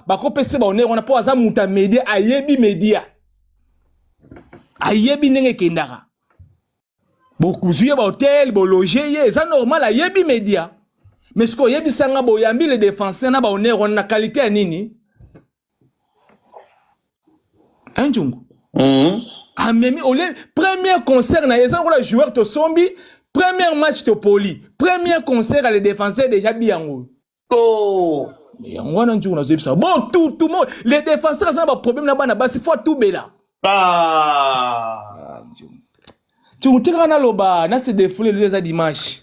Bakopesa ba honneur wana mpo aza moto ya media, ayebi media, ayebi ndenge ekendaka. Bokozwi ye bahotel, bologe ye, eza normal, ayebi media. Mais sikoyo oyebisa nga, boyambi le défenseur na bahonneur wana na qualité ya nini? Njungu amemi ole premier concert na ye, eza lokola joueur tosombi, premier match topoli, premier concert ya le défenseur déjà bi yango. Oh. Yango wana, Njungu, nazoyebisa bon tutu mo le défenseur aza na baproblème na bana basi, fo atubela. Ah. Njungu, tikaka naloba na se défoule, lelo eza dimanche,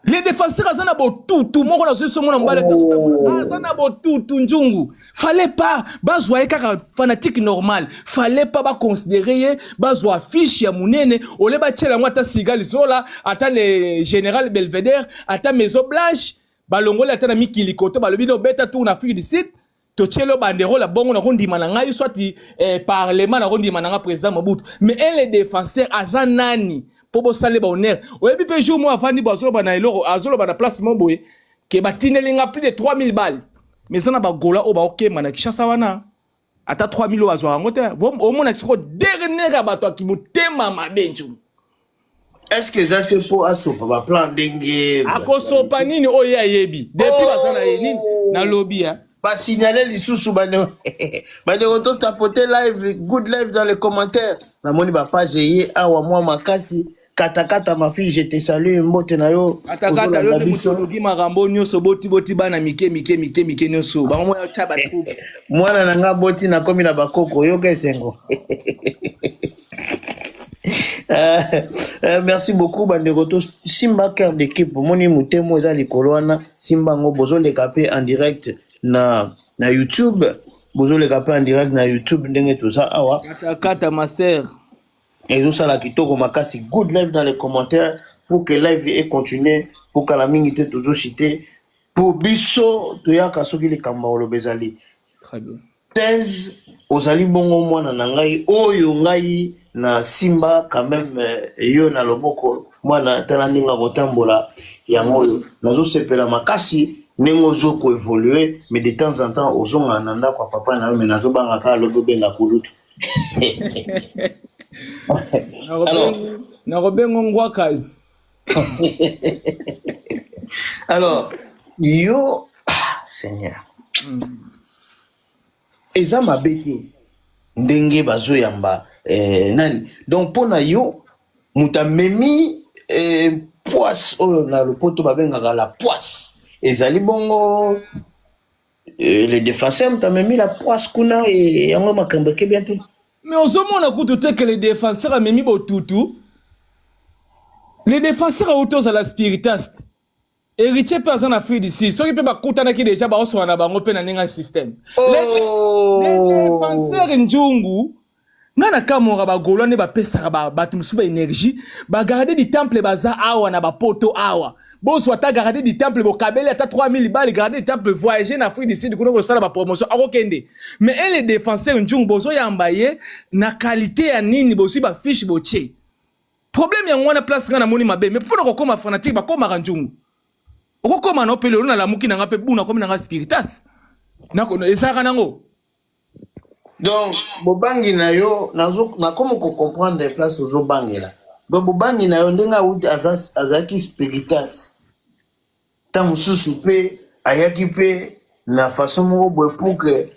Le défenseur aza na botutu moko, nazoyebisa mona mobali. Oh. Aza na botutu, Njungu. Fallait pas bazwa ye kaka fanatique normal, fallait pas baconsidérer ye, bazwa affiche ya monene ole batiela yango ata Sigal Zola, ata le général Belvedere, ata Maison Blanche. Balongoli ata na mikili koto, balobi no beta tour na Afrique du Sud, totieli yo banderole ya bongo, nakondima na ngai soit parlement, nakondima na nga président Mobutu. Mais un le défenseur aza nani mpo bosale bahonneur? Oyebi mpe jour mo avandi bo azoloba na eloko, azoloba na place mo boye ke batindeli nga plus de 3000 balles, mais eza na bagola oyo baokemba na Kinshasa wana, ata 3000 oyo bazwaka yango te. Omona siko dernier ya bato aki motema mabe, Njungu. Est ce que eza te mpo asopa baplan ndenge Akosopa nini oyo ye ayebi depuis? Oh! Baza na ye nini, nalobi ya Basignale lisusu bandeko, bandeko totapote live, good live dans les commentaires. Namoni bapage eye awa mwa makasi. Katakata, ma fille, je te salue, mbote na yo. Katakata, yo ozolanda nde moto biso. Olobi makambo nyonso, boti boti bana mike mike mike mike nyonso, bango moya tya batrouble. Mwana na nga boti, nakomi na bakoko, yoka esengo. Merci beaucoup bandeko, to simba cœur d'équipe. Omoni motema eza likolo wana, simba yango. Bozoleka mpe en direct na YouTube, bozoleka mpe en direct na YouTube ndenge toza awa. Katakata, ma sœur. Ezosala kitoko makasi. Good live dans les commentaires pour que live econtinue po kala mingi te. Tozocite po biso toyaka soki likambo ya koloba ezali. Très bien. 16 ozali bongo mwana na ngai oyo ngai na simba quand même, yo na loboko. Mwana, tala ndenge akotambola yango oyo, nazosepela makasi ndenge ozo koévolue. Mais de temps en temps ozongana na ndako ya papa na yo, mais nazobanga kaka lobi obenga kulutu. Alors Nakobengo ngwakazi. Alors yo, ah, Seigneur, eza mabe te ndenge bazoyamba nani. Donc mpo na yo, moto amemi poisse oyo na lopoto babengaka la poisse, ezali bongo le défenseur. Moto amemi la poisse kuna e, yango makambo eke bien te. Mais ozomona kutu te ke le défenseur amemi botutu. Le défenseur auti ozala spiritas, héritier mpe aza na Afrique du Sud, soki mpe bakutanaki déjà, baosoka na bango mpe na ndenge ya système. Oh. Le défenseur, Njungu, nga na kamwaka bagaulois nde bapesaka bato mosusu baénergie. Bagarde du temple baza awa na bapoto awa, bozwa ata garde du temple, bokabeli ata 3000 bale, garde du temple voyager na Afrique du Sud kuna kosala bapromotion, akokende. Mais un le défenseur, Njungu, bozoyamba ye na qualité ya nini? Bozwi bafiche, botie problème yango wana. Place nga namoni mabe, mais mpona kokóma fanatique bakómaka, Njungu, okokóma na mpe lelo nalamuki na nga mpe buna komi na nga spiritas, ezalaka nango. Donc bobangi na yo, nakomi kocomprendre place ozobangela. Donc bobangi na yo ndenge awuti, azalaki spiritas, ntango mosusu mpe ayaki mpe na façon moko boye pour que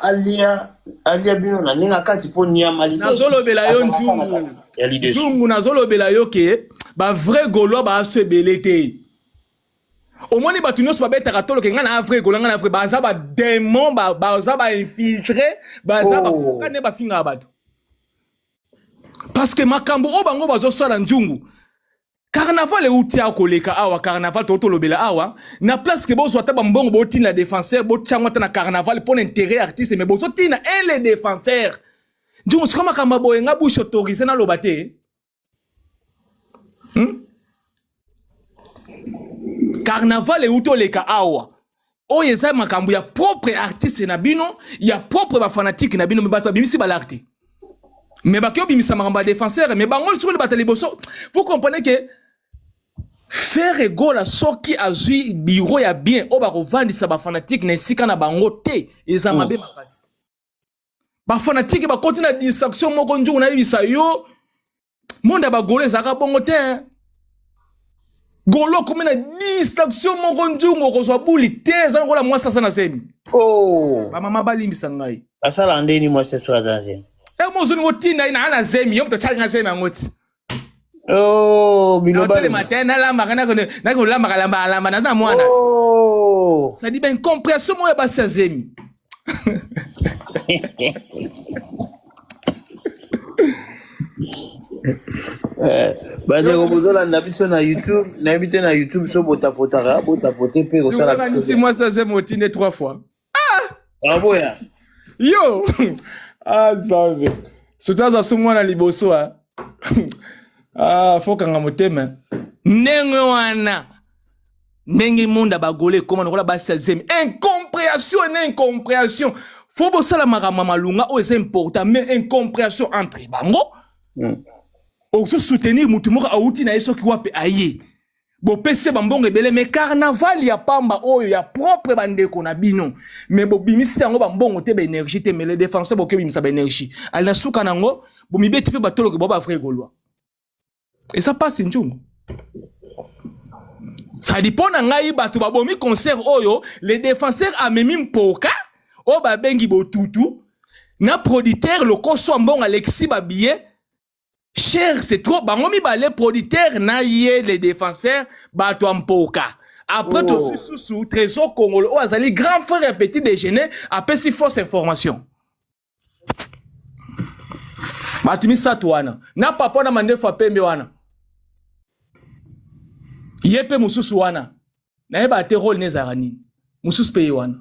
alia bino na ndenge akati mpo niama. Nazolobela yo, Njungu. Ya leadership. Njungu, nazolobela yo ke bavrai gaulois baaso ebele te. Omoni bato nyonso babetaka toloke ngai na vrai gaulois, ngai na vrai, baza badémon, baza bainfiltré, baza Oh. bafoka nde bafingaka bato, parce que makambo oyo bango bazosala, Njungu, carnaval euti awa koleka awa, carnaval to tolobela awa, na place ke bozwa ata bambongo botinda défenseur, botyango ata na carnaval mpo na intérêt artiste, mais bozotinda un le défenseur. Njungu, sikoyo makambo ya boye, nga bouche autorisé naloba te, Carnaval euti oleka awa, oyo eza makambo ya propre artiste na bino, ya propre bafanatike na bino, me bato babimisi balare te, me bake obimisa makambo ya défenseur. Mais bango sikoyo bato ya liboso, vous comprenez que Ferre Gola soki azwi bureau ya bien oyo bakovandisa ba fanatique na esika na bango te eza mabe makasi. Ba fanatique bakoti na distraction moko nzungu nayebisa yo monde ya ba Golo ezalaka bongo te. Hein? Golo akomi na distraction moko nzungu okozwa buli te eza lokola mwasi aza na zemi. Oh. Ba mama balimbisa ngai. Basala ndeni mwasi aza na zemi. Eh mozolingo tinda ye na na zemi yo moto otyali nga zemi yango ti. Oh, biloba. Natelema te nalambaka nakolambaka lamba lamba naza mwana. Oh. C'est-à-dire ba incompréhension moko ya basi ya zemi. Eh, bandeko bozolanda biso na youtube nayebi te na youtube so botapotaka botapote mpe kosala biso mwasi ya zemi otinde trois fois Ah! Aboya. Yo! Ah, Nzambe. Surtout aza so mwana liboso ah. Ah, faut kanga motema. Ndenge wana. Ndenge monde ya bagole ekoma lokola basi ya zemi. Incompréhension na incompréhension. Faut bosala makambo ya malunga oyo eza important mais incompréhension entre bango. Ozo soutenir mutu moko awuti na ye soki wapi aye. Bopesi ye bambongo ebele mais carnaval ya pamba oyo ya propre bandeko na bino mais bobimisi yango bambongo te ba énergie te mais les défenseurs boke bimisa ba énergie ali na suka nango bomibeti mpe batoloke bo ba vrai gaulois eza pasi njungu sadi mpo na ngai bato babomi concert oyo les défenseurs amemi mpoka oyo babengi botutu na producteur lokoso ya mbongo alekisi babillet cher c'est trop bango mibale producteur na ye les défenseurs bato ya mpoka après oh. tozwi susu trésor congolo oyo azali grand frère ya petit déjeuner apesi fausse information bato misato wana na papa na mandefu ya pembe wana ye mpe mosusu wana nayebaka te role ne ezalaka nini mosusu mpe ye wana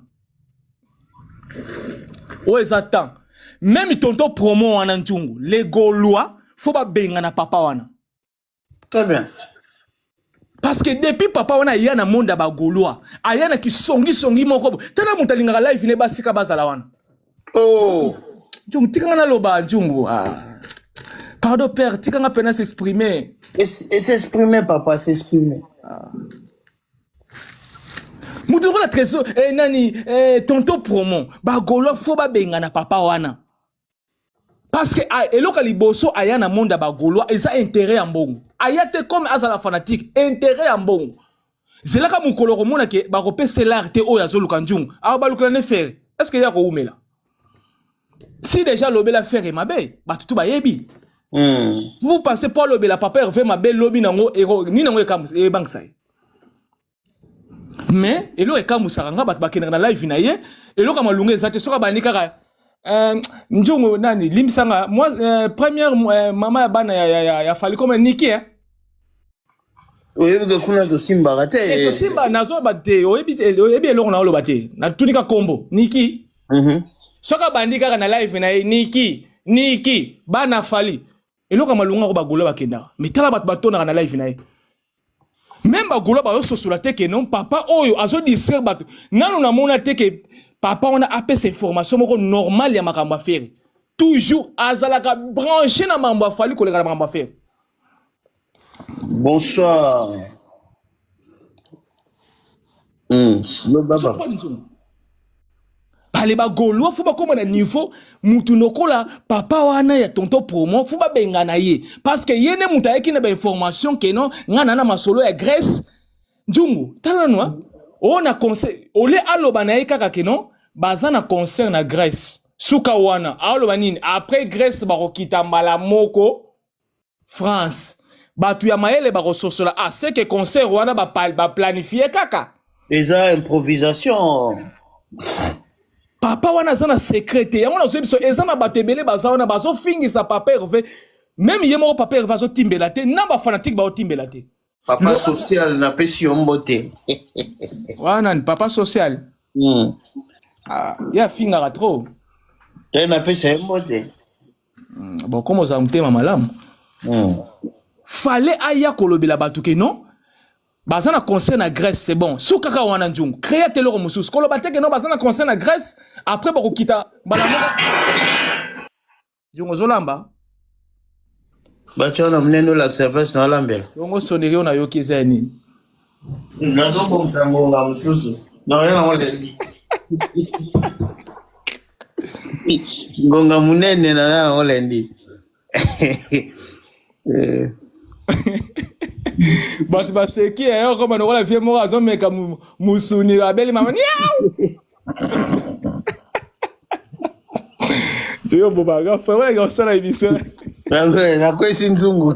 oyo eza temps meme tonton promo wana nzungu les gaulois fo babengana papa wana. Très bien. Parce que depuis papa wana aya na monde ya ba gaulois aya na kisongisongi moko tala moto alingaka live ne basika bazala wana. Oh. Nzungu tika nga naloba nzungu ah. Pardon père tika nga pena s'exprimer. Et s'exprimer papa s'exprimer. Ah. Moto lokola trésor eh, nani eh, tonton promo ba gaulois fo babengana papa wana. Parce que ah, eloko ya liboso aya na monde ya ba gaulois eza intérêt ya mbongo. Aya te comme azala fanatique, intérêt ya mbongo. Zelaka mokolo okomona ke bakopesa l'art te oyo azoluka njungu. Awa balukela ne ferre. Est-ce que ye akowumela? Si déjà lobela ferre mabe, bato tu bayebi. Vous pensez po alobela papa Hervé mabe lobi nango nini nango ebangisa ye? Mais eloko ekamwisaka nga bato bakendaka na live na ye eloko ya malunga eza te soki abandi kaka nzungu nani limbisa nga moi première mama ya bana ya, ya, ya, ya Fally comme Niki hein? Oyebi ke kuna tosimbaka te. Eh, tosimba nazoba te oyebi oyebi eloko na oloba te natuni ka kombo Niki. Soki abandi kaka na live na ye Niki Niki bana Fally eloko ya malunga ko bagola bakendaka mais tala bato batonaka na live na ye meme bagola bazososola te ke non papa oyo azo distraire bato nanu namona te ke papa wana apesa information moko normale ya makambo ya Ferre toujours azalaka branché na makambo ya Fally koleka na makambo ya Ferre. Bonsoir. Loba ba. Bale ba Gaulois faut bakoma na niveau mutu lokola papa wana ya tonton promo faut babengana ye parce que ye nde mutu ayaki na ba information ke non nga na na masolo ya Grèce Nzungu tala nanu hein oyo na conseil ole aloba na ye kaka ke non baza na concert na Grèce suka wana aoloba nini après Grèce bakokita mbala moko France batu ya mayele bakososola ah c'est que concert wana ba, ba planifier kaka eza improvisation. Papa wana aza na secret te yango nazoyebi biso eza na bato ebele baza wana bazofingisa papa Hervé meme ye moko papa Hervé azotimbela te na ba fanatique baotimbela te. Papa social napesi yo mbote. Wana ni papa social. Ah, ye afingaka trop. Te napesa ye mbote. Bon, comme ozala motema malamu. Fallait aya kolobela bato ke non baza na concert na Grèce c'est bon so kaka wana nzungu créa te eloko mosusu koloba te ke non baza na concert na Grèce après bakokita mbala moko nzungu ozolamba Bato wana monene olakisa place na olambela. Bongo sonnerie oyo nayoki eza ya nini? Nazobongisa ngonga mosusu. Naoya nango lendi. Ngonga monene naoya nango lendi. Eh. Bato baseki ye okoma lokola vie moko azomeka musuni abeli mama niau. Joyo bobaka frère oyo osala émission. Nakwesi nzungu.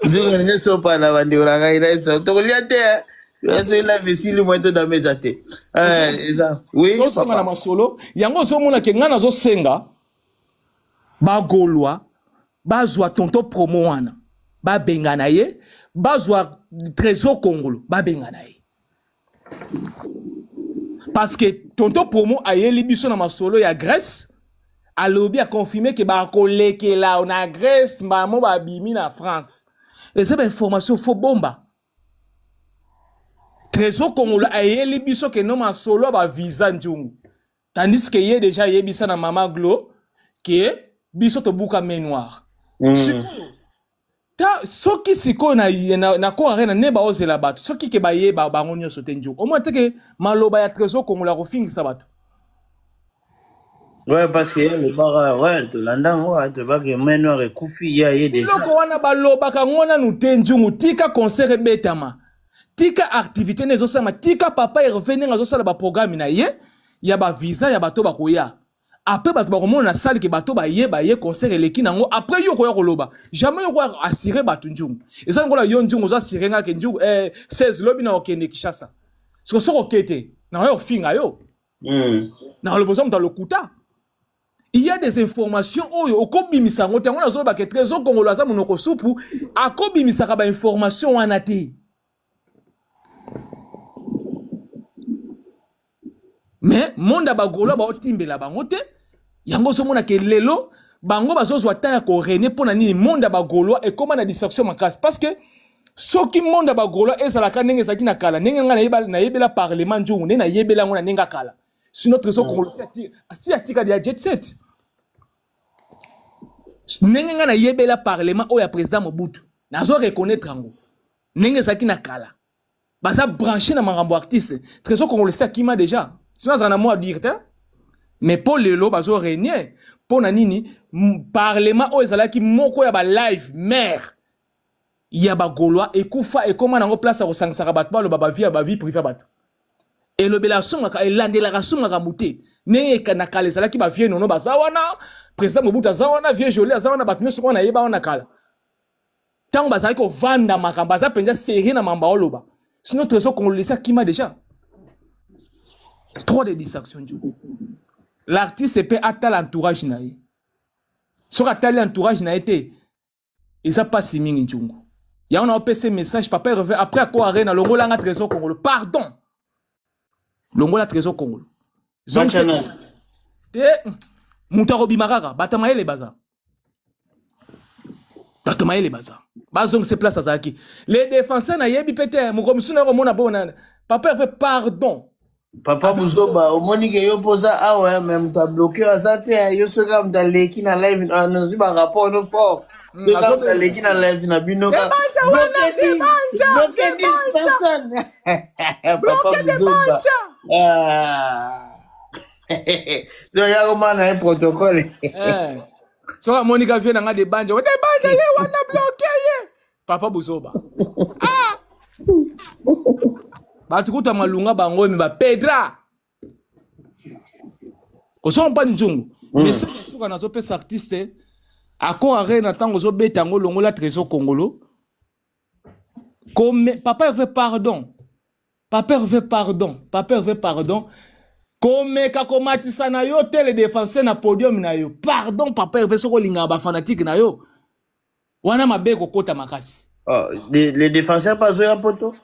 Nzungu elingi esopa na bandeko na ngai na eso. Tokolia te. Soki live esili mwa to dame eza te. Eh, eza. Oui, Tozonga na papa. masolo yango ozomona ke ngai nazosenga bagolwa bazwa tonton promo wana babengana ye, bazwa Trésor Kongolo babengana ye. Parce que tonton promo ayeli biso na masolo ya Grèce, alobi a confirmer ke bakolekela na Grèce mbamo babimi na France. Eza ba information faux bomba. Trésor Kongolo ayeli biso ke no masolo ya ba visa njungu. Tandis que ye déjà ayebisa na mama Glo ke biso tobuka main noire. Sikoyo ta soki sikoyo na na, na ko arena ne baozela bato soki ke bayeba bango nyonso te njuku omona te ke maloba ya Trésor Kongolo akofingisa bato. Ouais, parce que ye alobaka, ouais, tolanda yango, tolobaka main noire ekufi, ye aye déjà. Biloko wana balobaka ngo nanu te njungu, tika concert ebetama, tika activité nde ezosalama, tika papa Hervé ndenge azosala ba programme na ye ya ba visa ya bato bakoya. Après bato bakomona na salle ke bato baye baye concert eleki nango, après yo okoya koloba. Jamais yo okoya assurer bato njungu. Eza lokola yo njungu ozo assurer nga ke njungu 16 lobi na okende Kinshasa. Siko soko okete na oya ofinga yo. Na oloba oza moto ya lokuta. Il y a des informations oyo okobimisa yango te. Yango nazoloba ke Trésor Kongolo aza monoko supu, akobimisaka ba information wana te. Mais monde ya ba Gaulois baotimbela bango te. Yango ozomona ke lelo bango bazozwa temps ya ko régner pona nini monde ya ba Gaulois ekoma na distraction makasi, parce que soki monde ya ba Gaulois ezalaka ndenge ezalaki na kala, ndenge nga nayebela parlement nzungu, ndenge nayebela yango na ndenge ya kala. Sinon Trésor Kongolo si atika ya jet set. Ndenge nga nayebela parlement oyo ya président Mobutu, nazo reconnaître yango ndenge ezalaki na kala. Baza branché na makambo artiste. Trésor Kongolo si akima déjà. Sinon azala na mot à dire te. Mais po lelo bazo régner po na nini parlement oyo ezalaki moko ya ba live mère ya ba Gaulois ekufa ekoma nango place ya kosangisaka bato baloba ba vie ya ba vie privée ya bato. Elobela songaka elandelaka songaka mute. Ndenge na kala ezalaki ba vieux nono baza wana, président Mobutu aza wana, vieux Jolie aza wana, bato nyonso wana yeba wana kala. Tango bazalaki kovanda makambo baza mpenza sérieux na mambo oloba. Sinon Trésor Kongolo lesa kima déjà. Trop de distractions du coup. L'artiste peut atala entourage na ye. Soki atali entourage na ye te, eza pasi mingi nzungu. Yango na opesa message papa Hervé après ako arena longola nga Trésor Kongolo. Pardon. Longola Trésor Kongolo. Zongisa te mutu akobima kaka bato mayele baza. Bato mayele baza. Bazongisa place azalaki. Les défenseurs nayebi pe te moko mosusu na komona bo na papa Hervé pardon. Papa Buzoba, omoni ke yo poza awa mais moto abloke aza te, yo soki kaka moto aleki na live nazwi ba rapport no fort. Soki kaka moto aleki na live na bino kaka Debanja wana, bloqué 10, debanja, bloqué 10 debanja. personnes. Papa Bloqué Buzoba. debanja. Ah. Donc ya komana na ye protocole. Eh. Soki amoni ka vie na nga debanja, debanja ye wana bloqué ye. Papa Buzoba. Ah! Bato kuta malunga bango me ba pedra. Ozo mpani nzungu. Message ya suka nazopesa artiste Accor Arena ntango ozobeta yango longola Trésor Kongolo. Comme papa Hervé pardon. Papa Hervé pardon. Papa Hervé pardon. Komeka komatisa na yo te le défenseur na podium na yo. Pardon papa Hervé soko olingaka ba fanatique na yo. Wana mabe kokota makasi. Oh, les défenseurs pas zoya poto?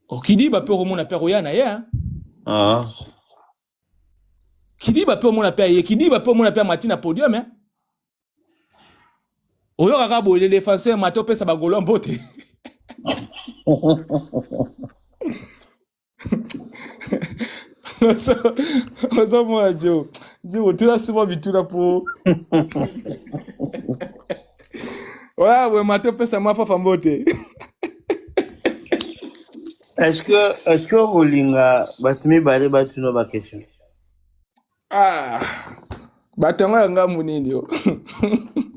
Okidiba pe okomona pe akoya na ye. Hein? Ah. Kidiba pe omona pe aye, kidiba pe omona pe amati na podium hein. Oyokaka boye le défenseur mate opesa ba Gaulois mbote. Ozomona Jo. Jo otuna souvent bituna po. Oya boye mate opesa mwa fafa mbote. Est-ce que okolinga bato mibale batuna ba question? Ah, bato yango ya ngambu nini yo?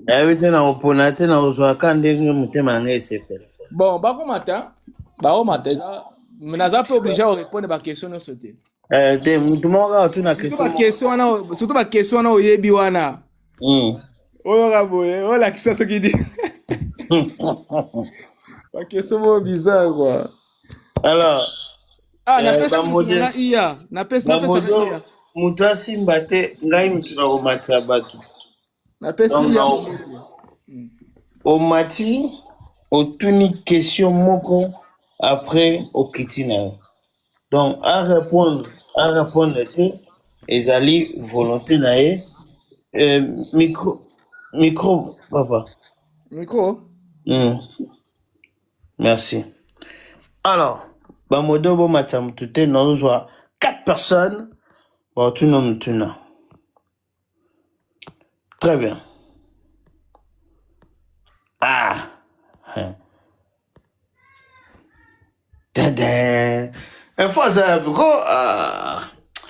Nayebi te, na kopona te, na kozwaka ndenge motema na ngai esepela. Bon, bakomata, bakomata, eza naza mpe obligé ya korépondre baquestion nyonso te. Eh, te, motu moko kaka tuna Surtout question moko. baquestion wana, surtout baquestion wana oyebi wana. Oyoka boye, olakisa soki di baquestion moko bizarre quoi. Alors, Ah, eh, napesa mutu bamode na nga iya, napesi, napesaka bamodo iya. moto asimba te, ngai motu nakomatisa bato. Napesi Donc iya na mbote. Omati, otuni question moko, après okiti na yo. Donc a répondre, a répondre te, ezali volonté na ye. Micro, micro, papa. Micro. Merci. Alors, bamodo bomatisa motu te, nazozwa 4 personnes baotuna motuna. Très bien. Ah. Tadin. Info azala ko, ah.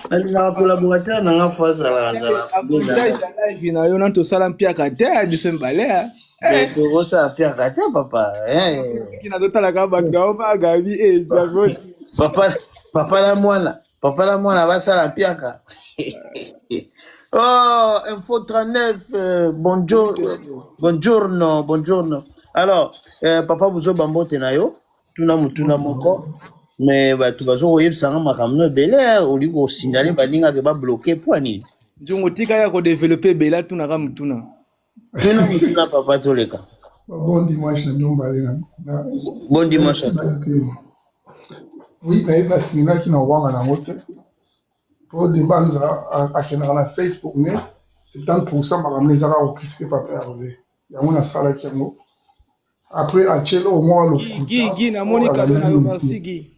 Nalingaka collaborateur na nga fo azalaka azala. Avantage ya live na yo, nani tosala mpiaka te biso mibale, eh. Mais tokosala mpiaka te, papa. Eh. Soki nazotalaka bato na oba gabi e zago. Papa, papa na mwana, papa na mwana basala mpiaka. Oh, Info 39, bonjour, buongiorno, buongiorno. Alors, papa Buzoba, mbote na yo, tuna mutuna moko, mais bato bazo koyebisanga makambo no ebele, olingi kosignale balingaka babloke po nini? Nzongo, tika ya kodévelopper ebele, atunaka mutuna. Tuna mutuna, papa, toleka. Bon dimanche na bino mibale na Bon dimanche à toi. Oui, nayebi nasingelaki na owanga nango te po Debanza akendaka na Facebook ne 70% makambo ezaka kocritiquer papa Herve. Yango nasalaki yango, après atieli au mwa Guy, Guy, Guy, namoni cadeau na yo, merci Guy.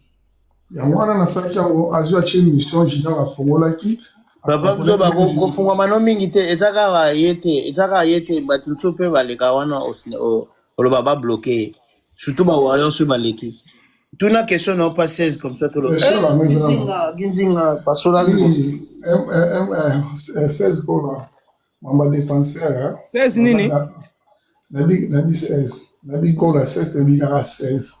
Yango wana nasalaki yango, azwi atie mission junior afongolaki. Papa Buzoba, kofungwama no mingi te, eza kaka ye te, eza kaka ye te, bato mosusu mpe baleka wana, oloba babloke ye, surtout bawarrior soki baleki. Tuna question na yo pa 16, comme ça toloba. Question na ngai eza Ginzinga, ginzinga basolani. Nini, 16 kola mamba défenseur. 16 nini? Nabi 16, nabi kola 16, nabi kaka 16.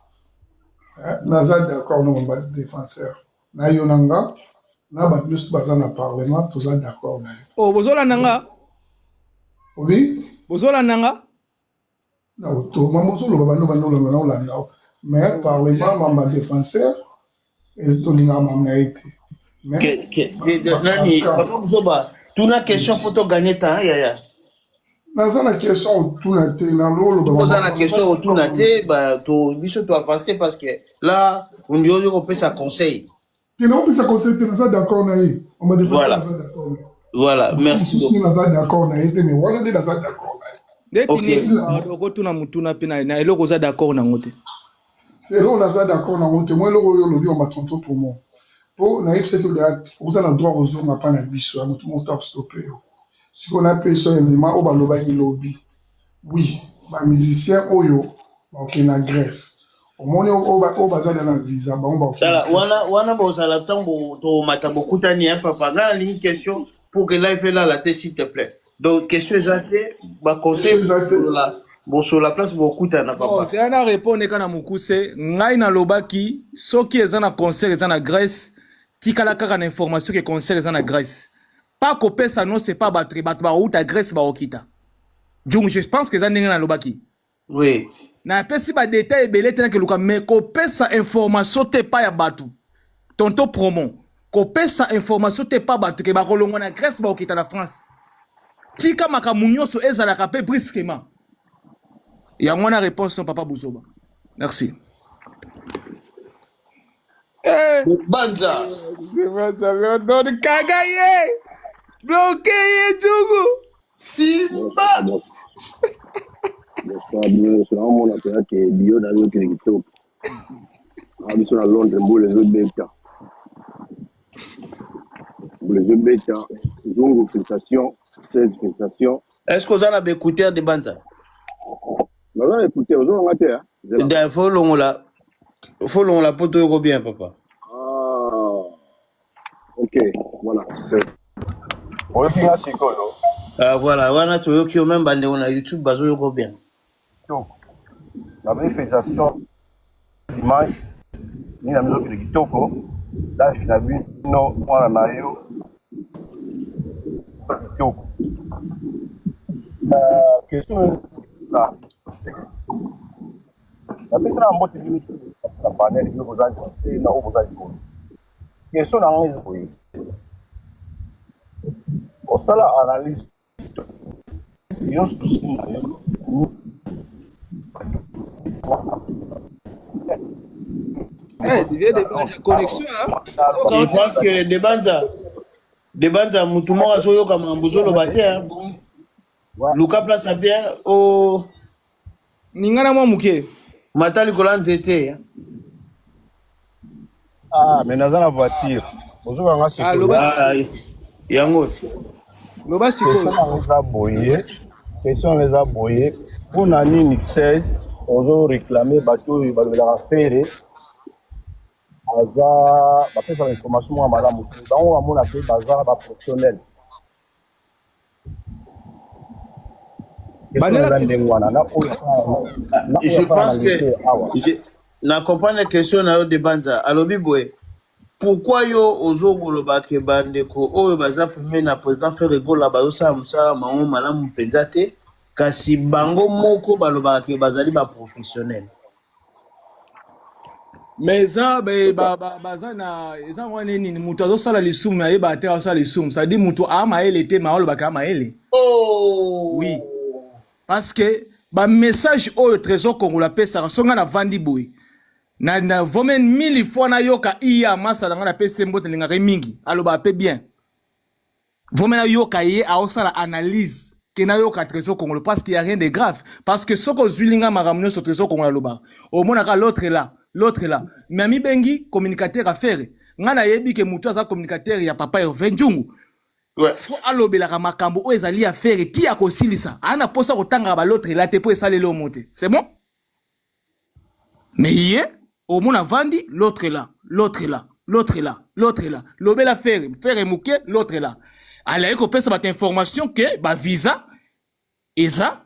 Naza d'accord na mamba défenseur na yo, na nga na bato nyonso baza na parlement, toza d'accord na yo. Oh, bozolanda nga? Obi? Bozolanda nga? Na to mama ozoloba, bando bando olanda na olanda, mais parlement, mamba défenseur, tolingaka mama na ye te. Nani, papa Buzoba, tuna question mpo toganye temps, yaya. Naza na question otuna te, naloloba. Oza na question otuna te, biso toavance parce que là ondi oyo kopesa conseil. Te, naopesa conseil te, naza d'accord na ye. Voilà, voilà, merci beaucoup. Naza d'accord na ye te, mais wana nde naza d'accord na ye. Ndeti nini okotuna mutuna mpe na eloko oza d'accord nango te? Eloko naza d'accord nango te, mwa eloko oyo olobi wa matonto promo, mpo nayebisaki oza na droit kozonga mpa na biso ya motu moko stopper yo. Sikoyo napesa oyo elema oyo balobaki lobi. Oui, bamusicien oyo bakokende na Grèce, omoni oyo baza na visa, bango. Tala wana, wana bozala ntango tomata bokutani ya papa. Ngai nalingi question pour que live elala te, s'il te plaît. Donc question eza te, baconseil bosola place bokutana, papa. Zela na répondre ka na mokuse. Ngai nalobaki soki eza na concert eza na Grèce, tikala kaka na information ke concert eza na Grèce, pas kopesa no c'est pas bato ke bato bauta Grèce baokita donc je pense que eza ndenge nalobaki. Oui. Napesi badétail ebele te, nakeluka, mais kopesa information te epai ya bato, tonto promo, kopesa information te epai bato ke bakolongwa na Grèce bakokita na France. Tika makambo nyonso ezalaka mpe brusquement. Yango wana réponse no, papa Buzoba, merci. Eh. Banza. Kanga ye, bloquer ye, jugu. Simba. Bonsoir bino nyonso. Naomona mpenza ke bio na yo okende kitoko. Awa biso na Londres, mbula ezobeta, mbula ezobeta. Nzungu, félicitation. 16, félicitation. Est ce que oza na baécouteur de Banza? Naza na écouteur, ozolanga te? Fo longola. Faut longola po toyoko bien papa. Ah, ok, voilà. Oyoki nga sikoyo? Ah, voilà, wana toyoki yo meme bandeko na YouTube bazoyoko bien. Kitoko. Na félicitation dimanche nini na biso kende kitoko life na bino mwana na yo kitoko. Question na napesi na mbote bino na panel bino boza se na oyo boza likolo. Question na ngai eza boye, osala analyse yo susi na yo. Eh, vieux de Banza, connexion, hein? Je pense que Debanza, Debanza mutu moko azoyoka makambo ozoloba te hein. Ouais. Luka place ya bien o Ningana mwa muke. mata likolo ya nzete. Ah, mais naza na voiture. Bozoka nga Ah, sikoyo. loba, Ah, yango. loba Question sikoyo. na nga eza boye. Question na nga eza boye. Mpona nini 16 ozo réclamer bato oyo balobelaka Ferre aza bapesaka information moko ya malamu te. Bango bamona te baza ba professionnel. Question Bandela eza ndenge wana na oyo na oyo Je asala na pense que lycée awa. je, na comprendre question na yo Debanza alobi boye. Pourquoi yo ozokoloba ke bandeko oyo baza pembeni na président Ferre Gola bazosala mosala bango malamu mpenza te kasi bango moko balobaka ke bazali ba professionnel. Mais eza baza na eza wana nini moto azosala lisumu ayeba te azosala lisumu, c'est-à-dire moto aa mayele te ma alobaka aa mayele. Oh! Oui. Parce que ba message oyo Trésor Kongola apesaka so nga navandi boye na vome mille fois nayoka iya masala nga napesi ye mbote nalingaka ye mingi alobaka mpe bien vome nayoka ye aosala analyse ke nayoka Trésor Kongolo parce qu'il y a rien de grave, parce que soki ozwili nga makambo nyonso Trésor Kongolo alobaka omonaka l'autre là, l'autre là, mais amibengi communicateur affaire nga nayebi ke moto aza communicateur ya papa Hervé Nzungu. Ouais. Fo alobelaka makambo oyo ezali affaire ti ya kosilisa aa na mposa kotangaka ba l'autre là te mpo esaleli omo te, c'est bon. Mais ye omona vandi l'autre là, l'autre là, l'autre là, l'autre là, lobela Ferre, Ferre moke, l'autre là alaye kopesa bato information ke bavisa eza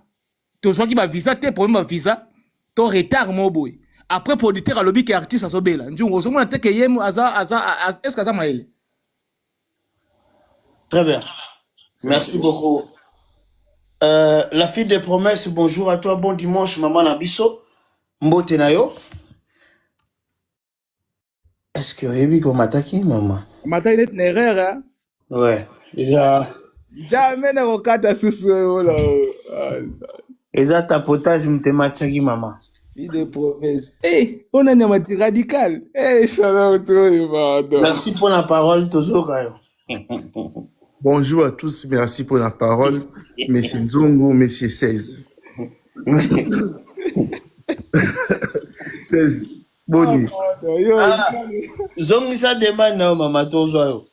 tozwaki bavisa te, problème bavisa to retard mo boye. Après producteur alobi ke artiste azobela nzungu, ozomona te ke ye aza est ce que aza mayele? Très bien. Merci beaucoup. La fille des promesses, bonjour à toi, bon dimanche, maman Nabiso. Mbote na yo. Est-ce que oyebi komataki maman? Mataki neti na erreur, hein? Ouais. Eza Jamais nakokata susu oyo ola. Eza tapotage mutema atiaki maman. Fille de promesse. Eh, on a un radical. Eh, ça va autour, pardon. Merci pour la parole, tozoka yo. Bonjour à tous, merci pour la parole. Monsieur Nzungu, Monsieur 16. 16, bonne nuit. Pardon, yo, Ah, zongisa demande na yo mama tozwa yo.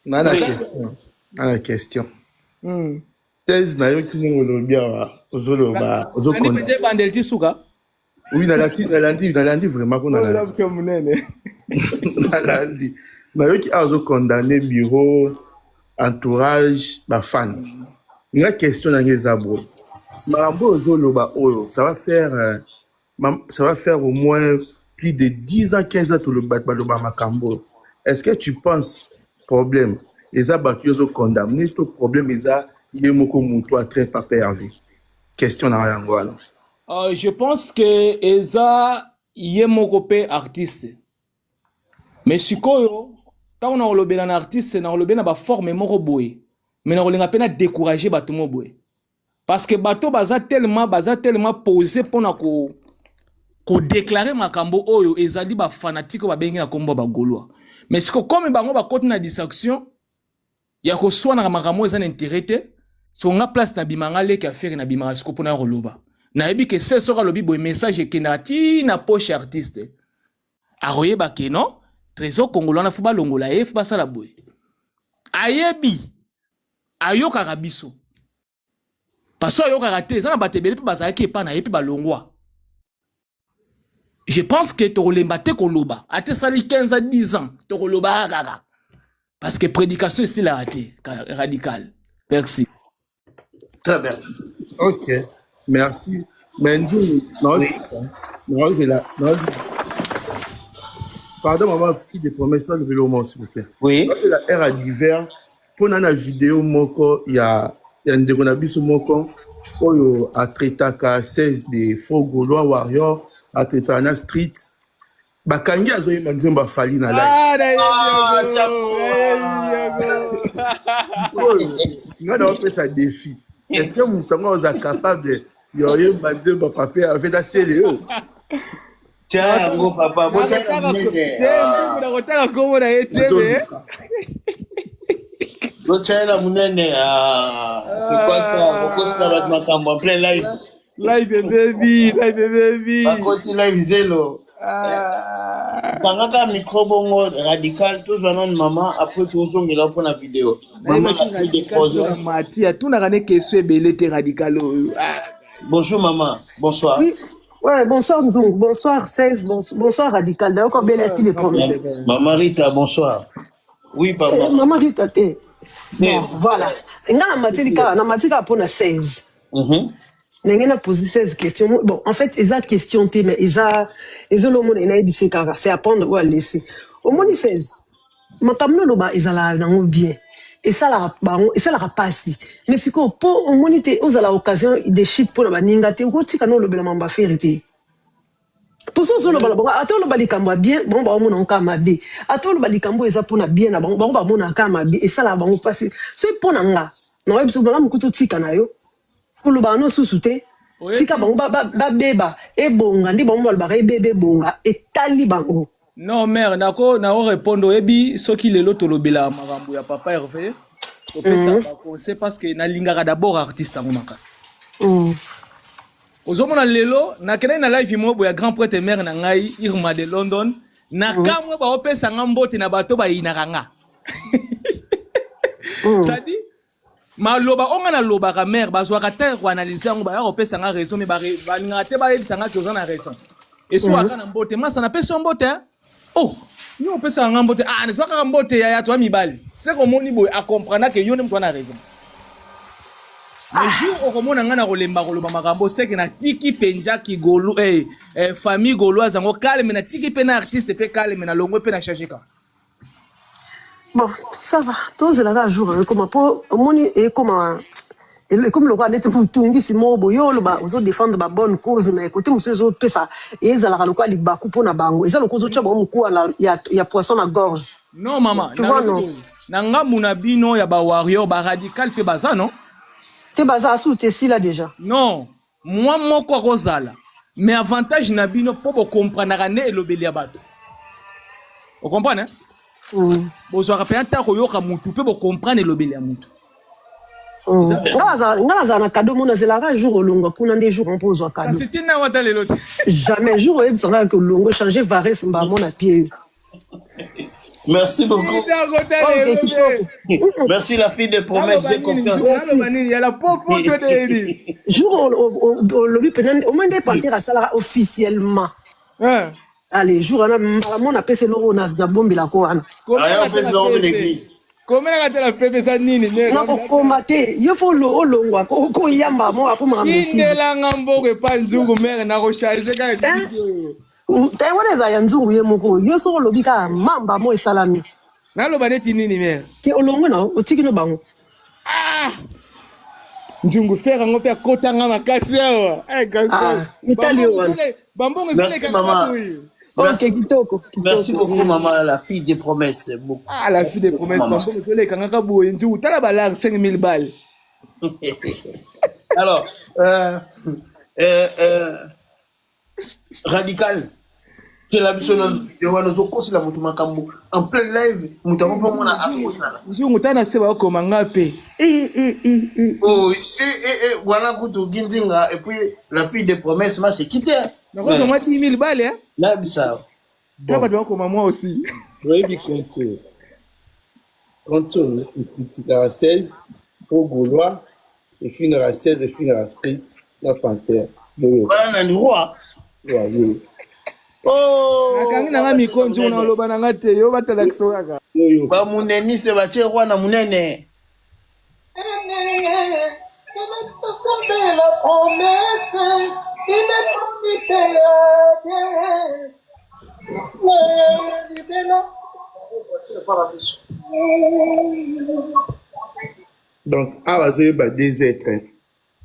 Na la question. Na la question. 16 nayoki ndenge olobi awa ozoloba Nani ozokonda. peut-être bandel ti suka? Oui, nalandi nalandi nalandi vraiment ko Oh, nalandi. là, putain, monene. Nalandi. Nayoki awa ozocondamner bureau, entourage, bafan. Nga question na ngai eza boye. Makambo oyo ozoloba oyo, ça va faire ça va faire au moins plus de 10 ans, 15 ans toloba baloba makambo oyo. Est-ce que tu penses problème eza bato yo ozocondamner to problème eza ye moko moto atrai papa Hervé? Question na yango wana. Je pense que eza ye moko pe artiste. Mais sikoyo, ntango na kolobela na artiste, na kolobela na baforme moko boye. Mais na kolinga mpe na décourager bato mo boye. Parce que bato baza tellement posé mpona ko kodéclarer makambo oyo ezali bafanatike oyo babengi na nkombo ya bagaulois. Mais siko komi bango bakoti na distraction ya koswanaka makambo oyo eza na intérêt te. So nga place nabima nga leki affaire nabimaka siko mpona ya koloba. Nayebi ke se soki alobi boye message ekendaka ti na poche ya artiste. Akoyeba ke non, Trésor Kongolo wana fo balongola ye, fo basala boye. Ayebi, ayokaka biso. Parce ayokaka te, eza na bato ebele mpe bazalaki epa na ye mpe balongwa. Je pense que tokolemba te koloba, ata esali 15 à 10 ans, tokolobaka kaka parce que prédication esilaka te. Radical, merci. Très bien. Ok, merci. Mais Nzungu, naozela, pardon, maman, fille de promesse, là, le vélo, s'il vous plaît. Oui. La ère à divers, mpona na video moko ya ndeko na biso moko oyo atraitaka 16 de faux Gaulois warrior, atraitaka na street, bakangi azoyemba nzembo afali na live. Ah, nayebi Ah, yango, Tiago. nayebi yango. Oyo ngai naopesa défi: est ce que moto yango aza capable ya oyemba nzembo pape avec asele oyo? Tia yango, papa, botia na monene. Te, Nzungu, nakotaka kombo na ye te, mais Azoluka. Botia na monene. Ah, c'est quoi ça? Kokosina bato makambo en plein live. Live ebebi, live ebebi. Bakoti live zelo. Ah. Kangaka micro bongo, radical. Tozwa nanu mama, après tozongela mpona video. Mama, Nayebaki la fille de radical promesse. soka mati atunaka ne question ebele te, radical oyo. Ah. Bonjour maman, bonsoir. Oui, ouais, bonsoir Nzungu, bonsoir 16, bonsoir Radical. D'ailleurs, comme belle fille de promesse. Maman Rita, bonsoir. Oui, Eh, papa. Maman Rita, te. Bon, Eh. voilà. Nga na matili kaka, na matili kaka mpona 16. Ndenge na poser 16 questions. Bon, en fait, eza question te, mais eza ezolomona nayebisi kaka, c'est à prendre ou à laisser. Omoni 16. Makambo noloba ezalaka nango bien. Esalaka bango, esalaka pasi. Mais sikoyo mpo omoni te ozala occasion de chute mpona baninga te, okotika na olobela mambo affaire te. Poso ozoloba na bango, ata oloba likambo ya bien, bango baomona yango kaka mabe. Ata oloba likambo oyo eza mpona bien na bango, bango bamonaka kaka mabe, esalaka bango mpasi. Soki mpo na nga, nayebi biso malamu kutu otika na yo koloba no susu te. Oyebi- Tika bango babeba, ebonga nde bango balobaka ebeba, ebonga, etali bango. Non, mare, nako répondre. Oyebi, soki lelo tolobela makambo ya papa Hervé, topesa baconseil parce que nalingaka d'abord artiste yango makasi. Ozomona lelo nakendaki na live moko boye ya grand prêtre, mare na ngai Irma de London, na kamwe baopesa nga mbote na bato bayinaka nga. C'est-à-dire maloba oyo nga nalobaka, mare, bazwaka te koanalyse yango, baya kopesa nga raison, mais balingaka te bayebisa nga ke oza na raison. Eswaka na mbote, masa napesi yo mbote, hein? Oh, yo opesaka nga mbote, ah, nezwa kaka mbote ya to ya mibali. Seke omoni boye, acomprendre ke yo nde moto wana raison. Mais jour okomona ngai na kolemba koloba makambo, seke natiki mpenza kigolu, famille gauloise yango calme, natiki mpe na artiste mpe calme, na longwe mpe na change ka. Bon, ça va, tozela kaka jour ekoma, mpo omoni ekoma, ekomi lokola neti motungisi moko boye. Yo oloba ozodéfendre babonne cause, mais kote mosusu ezopesa, ezalaka lokola libaku mpo na bango, eza lokola ozotya bango mokuwa ya poisson na gorge. Non, mama. Tu vois, nalobi non? boye, na ngambu na bino ya bawarrior, baradical mpe baza, non? Te, baza asu te, esila déjà. Non, mwa moko akozala, mais avantage na bino mpo bokomprenaka nde elobeli ya bato, ocomprendre, hein? Bozwaka mpenza ntango koyoka mutu mpe bocomprendre elobeli ya mutu. Nga nazala na cadeau mo, nazelaka jour olongwa kuna nde jour mpo ozwa cadeau. Kasi ntina wata lelo te. Jamais. Jour oyebisanga ke olongwa, change vares mbamo na pied. Merci beaucoup. Ntango ta Ok, lelo te. kitoko. Merci la fille de promesse, Naloba j'ai nini? confiance. Merci. Naloba nini yala popo to nini? Jour olobi mpena omoi nde pantere asalaka officiellement. Hein? Allez, jour wana mbala mo napesa eloko nabombelako wana. Aya, Komelaka te na opesi bango pepe. l'église. Komelaka te na pepe, eza nini? Nakokoma te, yo fo olongwa koyamba mo apo makambo esili. Tindelanga mbongo epa Nzungu, mare, nakochange kaka kisi oyo. Te, wana eza ya Nzungu ye moko. Yo soki olobi kaka mamba mo esalami. Naloba neti nini, mare? Te, olongwe na otiki no bango. Ah! Nzungu, frère yango mpe akotanga makasi awa. Eh, Ah, etali yo wana. bambongo Merci ezoleka maman. boye. Ok, kitoko. Merci Kitoko. beaucoup maman, la fille des promesses. Beaucoup. Ah, la fille des promesses. Maman. Bambongo ezolekanga boye, Nzungu, tala balare 5000 balles. Alors, radical. Tela biso na video wana ozokosela moto makambo en plein live, moto yango mpo mona azokosala. Nzungu, tala na se, bakokoma nga mpe. Eh, eh, eh, eh. Oh, eh, wana kutu Ginzinga et puis la fille des promesses m'a se quitté. Nakozwa mwa 10 000 balles, hein? Nabisa. Ta bato bakokoma moi aussi. Oyebi, compte compte oyo ekritikaka 16 po gaulois, efingaka 16, efingaka street na pantere. Boyo. Wana na roi. Yo. Oh, Nakangi na nga mikonzi na oloba na nga te yo batalakisa kaka. Ba muneniste batie roi na munene. Donc awa azoyeba deux êtres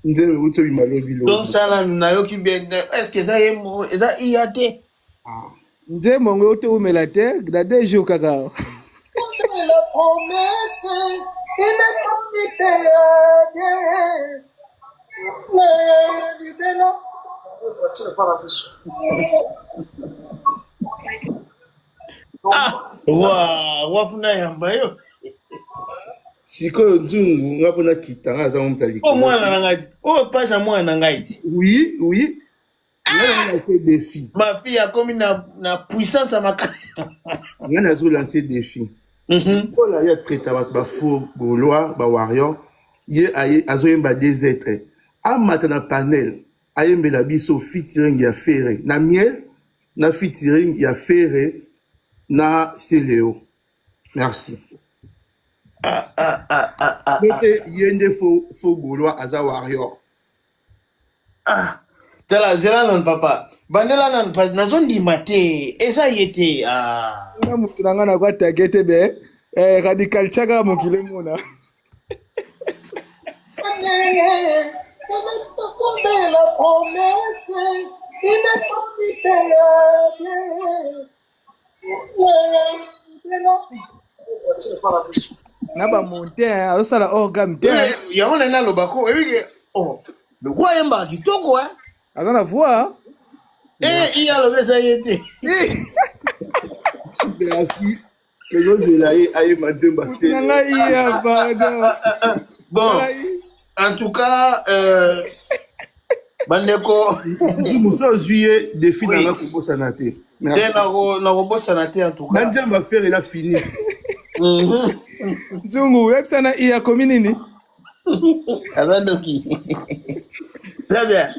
nzembo euti obima lobi Donc lobi. ça nayoki bien est ce que eza ye eza iya te? Nzembo yango euti eumela te na deux jours kaka. Ah, roi, roi funa yamba yo. Sikoyo nzungu nga mpona kita nga aza moto ya O likolo. mwana na ngai. O page ya mwana na ngai ti. Oui, oui. Nga na lance défi. Ma fille akomi na puissance ya makasi. Nga nazo lance défi. Mpona ye atraita bato bafaux gaulois, bawarrior, ye azoyemba deux êtres. Amata na panel, ayembela biso featuring ya Ferre na miel, na featuring ya Ferre na Celeo. Merci. Ah, ah, ah, ah, ah, Mete ye nde faux gaulois aza warrior. Ah. Tala zela nanu papa. Bandela nanu pa nazondima te. Eza ye te. Ah. Na mutu na nga na kwa tage te be. Eh, radical chaka mokili emona. Na ba monte azosala orgame te. Yango na nalobako ebike oh le roi ayembaka kitoko hein. Aza na voix. Eh, iya alobi eza ye te. Merci. Tozozela ye ayemba nzembo Mutu na ngai iya pardon. Bon, en tout cas, bandeko mosu azwi ye défi na nga kobosana te. Te Merci. nakobosana te en tout Na cas. nzembo affaire ela fini. Nzungu oyebisa na iya akomi nini? Aza ndoki. Très bien.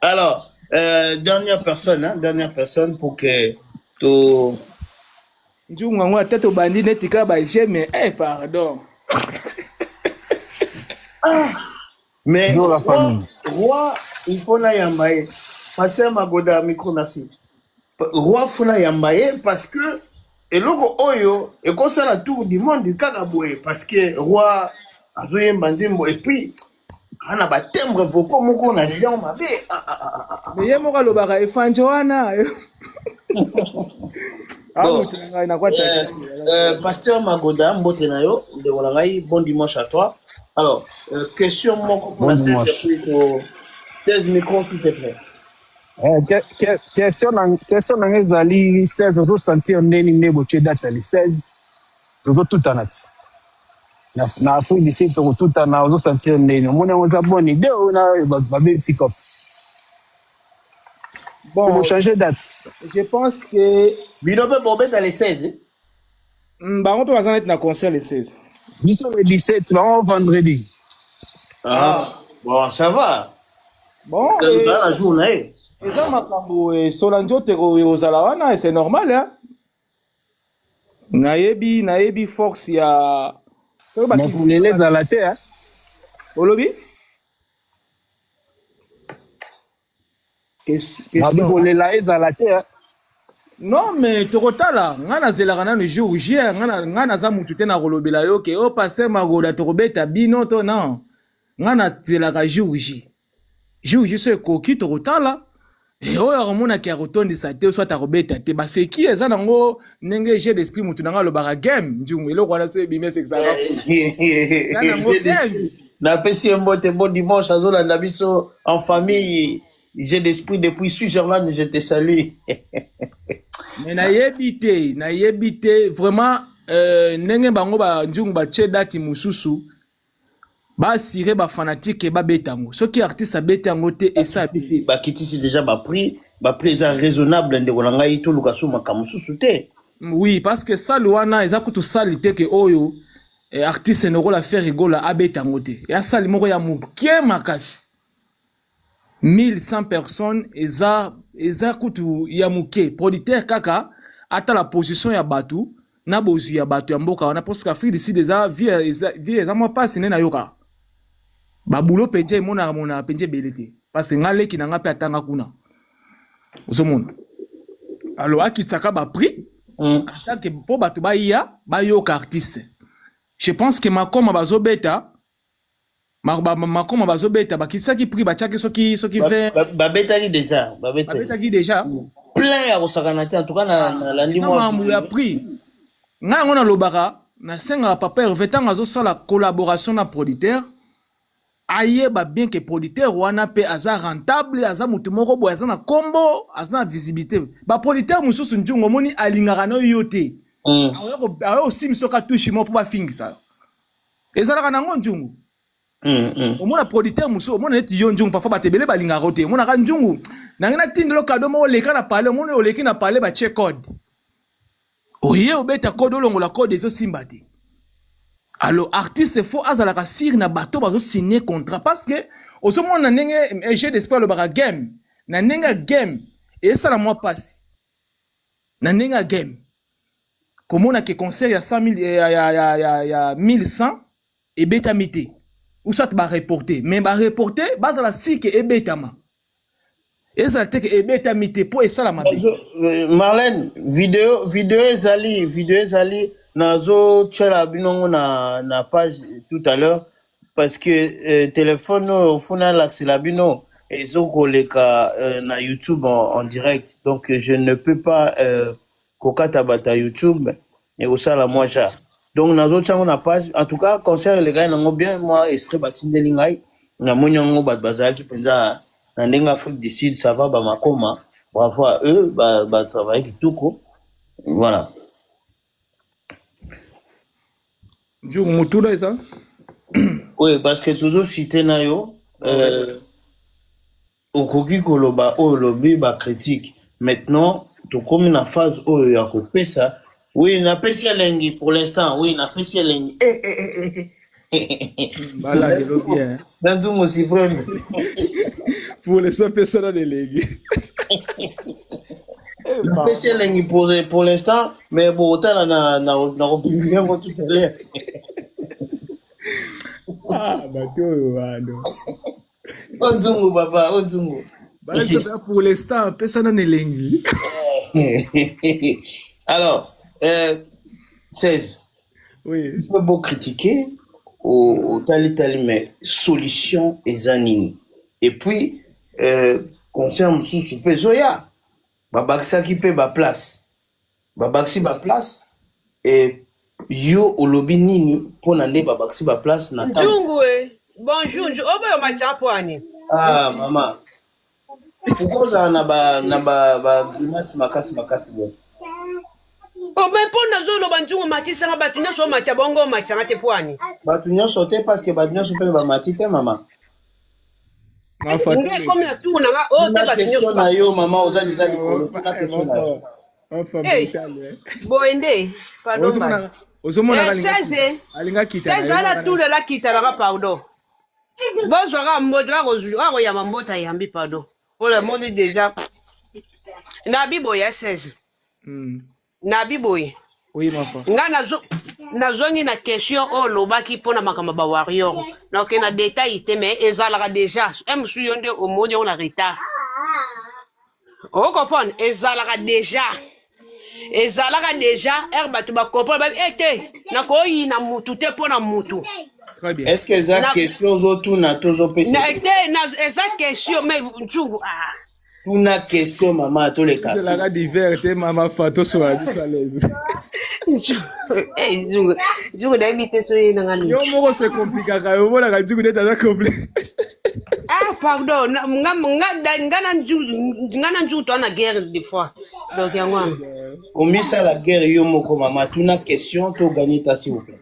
Alors, dernière personne, hein, dernière personne pour que to Nzungu yango ata tobandi neti kaka ba mais eh pardon. Ah, mais Bonjour la roi, famille. roi, il faut na yamba ye. Pasteur Magoda, micro, merci. Roi funa yamba ye parce que eloko oyo ekosala tour du monde kaka boye parce que roi azoyemba nzembo et puis ana ba timbre vocaux moko na leliango mabe. Ah, ah, ah, ah, ah. Mais ye moko alobaka efanje wana. Ah, Bon. mutu na ngai nakwata. Pasteur Magoda, mbote na yo, ndeko na ngai, bon dimanche à toi. Alors, question moko pour Bon la 16 dimanche. et puis pour 16 micros s'il te plaît. Question na question na ngai ezali 16 ozosentir ndeni nde botie date ya le 16 tozotutana ti na Afrique du Sud tokotutana ozosentir ndeni omoni yango eza bonne idée oyo na babebisi cop Bon, bochange date. Je pense que bino mpe bobeta le 16. Bango mpe baza neti na concert le 16. Biso le 17, bango vendredi. Ah, bon, ça va. Bon, Dans la journée. Eza makambo esola nzoto ekozala wana, c'est normal hein. Nayebi force ya soki Mais bakisi kolela ezala te hein. Olobi? Nabi Question. kolela ezala te hein. Non mais tokotala nga nazelaka nanu jour J nga naza mutu te na kolobela yo ke o pasteur Magoda tokobeta bino to non. Nga nazelaka jour J. Jour J so ekoki tokotala. E oyo akomonaki akotondisa te soit akobeta te baseki eza nango ndenge jeu d'esprit mutu nanga alobaka game nzungu eloko wana so ebimi esekisaka Eza nango game. Napesi ye mbote, bon dimanche azolanda biso en famille. J'ai d'esprit depuis Switzerland, je te salue. Mais nayebi te vraiment ndenge bango ba nzungu batie date mosusu ba assurer ba fanatique ba betango. Soki artiste abeti yango te esa Bakitisi, bakitisi déjà ba prix, ba prix eza raisonnable ndeko na ngai toluka so makambo mosusu te. Oui, parce que salle wana eza kutu salle te ke oyo artiste lokola Ferre Gola abeta yango te. Ya salle moko ya moke makasi. 1100 personnes eza eza kutu ya moke. Producteur kaka atala position ya bato na bozwi ya bato ya mboka wana, parce que Afrique du Sud eza vie, eza vie eza mwa mpasi nde nayoka babulo mpenza emonaka monaka mpenza ebele te, parce que nga leki na nga mpe atanga kuna, ozomona. Alors akitisaka baprix en tant que mpo bato baya bayoka artiste. Je pense que makoma bazobeta makoma bazobeta, bakitisaki prix, batiaki soki 20. Babetaki déjà, babetaki. Babetaki déjà. Plein ya kosakana te, en tout cas nalandi eza mwa makambo ya prix. Ngai yango nalobaka, nasengaka papa Herve, ntango azosala collaboration na producteur, ayeba bien ke producteur wana mpe aza rentable, aza motu moko boye, aza na nkombo, aza na visibilité. Baproducteur mosusu, nzungu, omoni, alingaka na yo te. Aoya kosimisa soki atouche mo mpo bafingisa yo, ezalaka nango, nzungu. Omona producteur mosusu, omona neti yo, nzungu, parfois bato ebele balingaka yo te. Omonaka nzungu nange natindelo kado moko, oleka na pale, omoni oleki na pale, batie code, oye obeta code, olongola code, ezosimba te. Alors artiste faut azalaka sûr na bato bazosigne contrat, parce que ozomona na ndenge jeu d'esprit alobaka game, na ndenge ya game esala mwa mpasi. Na ndenge ya game, komona ke concert ya 100 000, ya 1100 ebetami te, ou soit bareporte, mais bareporte, bazala sûr ke ebetama, ezala te ke ebetami te mpo esala mabe. Marlène, video ezali, video ezali, nazotiela bino ngo na page tout à l'heure, parce que téléphone oyo ofuna alakisela bino ezokoleka na YouTube en direct, donc je ne peux pas kokata bato ya YouTube, ekosala mwa genre. Donc nazotia yango na page. En tout cas, concert elekaki nango bien. Mwa extrait batindeli ngai, namoni yango, bato bazalaki mpenza na ndenge Afrique du Sud. Ça va, bamakoma, bravo à eux, batravaille kitoko, voilà. Nzungu, motuna eza? Oui, parce que tozocite na yo, okoki koloba oyo olobi, bacritique. Maintenant tokomi na phase oyo ya kopesa. Oui, napesi elengi pour l'instant. Oui, napesi elengi. Eh, eh, eh, eh. Balangelo bien. Na nzungu suprême. Pour l'instant pesa na elengi. Napesi elengi pour l'instant, mais bon, otala na kopublie yango tout à l'heure. Ah, bato oyo bano. O nzungu, papa, o nzungu. Balakisa mpenza pour l'instant pesa nano elengi. Alors, 16. Oui. Tu peux beau critiquer au tali tali, mais solution eza nini? Et puis concert mosusu mpe ezoya, babakisaki mpe baplace, babakisi baplace e yo olobi nini mpona nde babakisi baplace na ntango? Nzungu eh. Bonjour, Nzungu. Oboyo machapo ani. Ah mama, pourquoi ozala na ba grimace makasi makasi boye? Oh, mais mpo nazoloba, Nzungu, matisanga bato nyonso omatia bongo, omatisanga te po ani? Bato nyonso te, parce que bato nyonso mpe bamati te, mama. Ngai ekomi na tour na nga oyo te. Tuna Bato question nyonso na yo, mama, oza deja likolo, tuna question na yo. Hey, boye nde, pardon bana. Ozomonaka. Eh, 16. Alinga kita na 16 ye. Ala tour elakita nanga, pardon. Bozwaka mboto, akoyamba mboto, ayambi, pardon. Oyo amoni déjà nabi boye ya 16. Nabi boye. Oui, mafa. Nga nazongi na question oyo olobaki mpona makambo ya bawarrior. Naoke na détail te, mais ezalaka déjà e mosusu, yo nde omoni yango na retard, ocomprendre. Ezalaka déjà, ezalaka déjà ere bato bacomprendre, babi e te, nakoyina mutu te mpo na mutu. Très bien. Est ce que eza question ozotuna to ozopesa? Te, eza question, mais nzungu, ah. Tuna question, mama, toleka. Ezalaka divers te, mama fa, tosola biso à l'aise. Eh, nzungu, nzungu, nayebi te so ye nanga nini. Yo moko se complikaka yo, omonaka nzungu neti aza compli. Ah pardon, nga na nzungu, nga na nzungu toa na guerre des fois, donc yango wana. Komisala guerre yo moko, mama, tuna question, toganye ta, s'il vous plaît.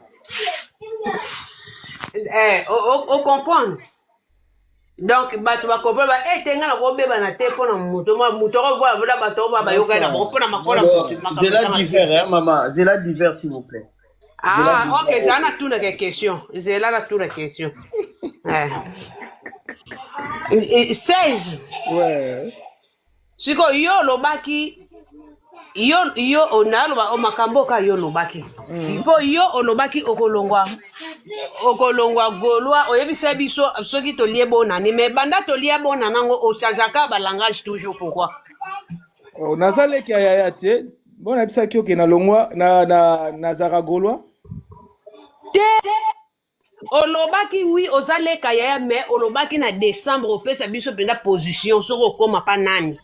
Eh, o comprendre. Donc bato bacomprendre ba ete nga na kobebana te mpo na moto moto akovola vola bato oyo bayokani na bango mpo na makola. Zela divers, hein, mama, zela divers, s'il vous plaît. Ah ok, zela na tunaka question, zela na tuna question, eh. 16. Ouais. Sikoyo yo olobaki yo yo naloba o makambo oka yo olobaki mpo yo olobaki okolongwa okolongwa gaulois oyebisa biso soki tolie bonani mais banda tolia bonana yango ochangeaka balangage toujours, pourquoi? Oh, naza leki ya yaya te. Bon, nayebisaki oke nalongwa na, na, nazalaka gaulois. Te, olobaki oui, oza leka yaya, mais olobaki na décembre opesa biso mpenza position soki okóma pa nani.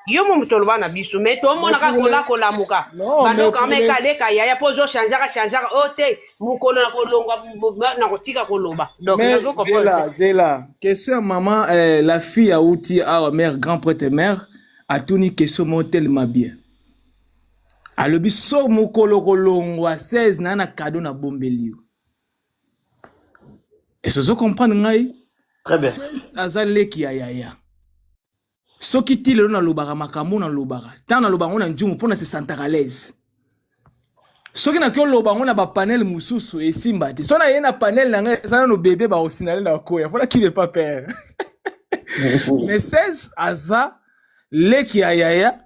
Yo mo moto oloba na biso, mais tomonaka kola kolamuka bando quand même kaleka yaya mpo ozochangeaka changeaka oyo te. Mokolo na kolongwa na kotika koloba, donc nazo comprendre. Zela, zela, question ya mama la fille auti awa, mère grand prêtre, mère atuni question moko tellement bien. Alobi so mokolo kolongwa 16 na cadeau nabombeli yo. Ese ozo comprendre ngai? Très bien. 16 aza leki ya yaya. Soki ti lelo nalobaka makambo nalobaka, ntango naloba yango na njumu mpo na se sentaka à l'aise. Soki naki oloba yango na bapanel mosusu, esimba te. So naye na panel na ngai, eza nano bebe baosinale na koya mpona qui pas père. Mais 16 aza leki ya yaya,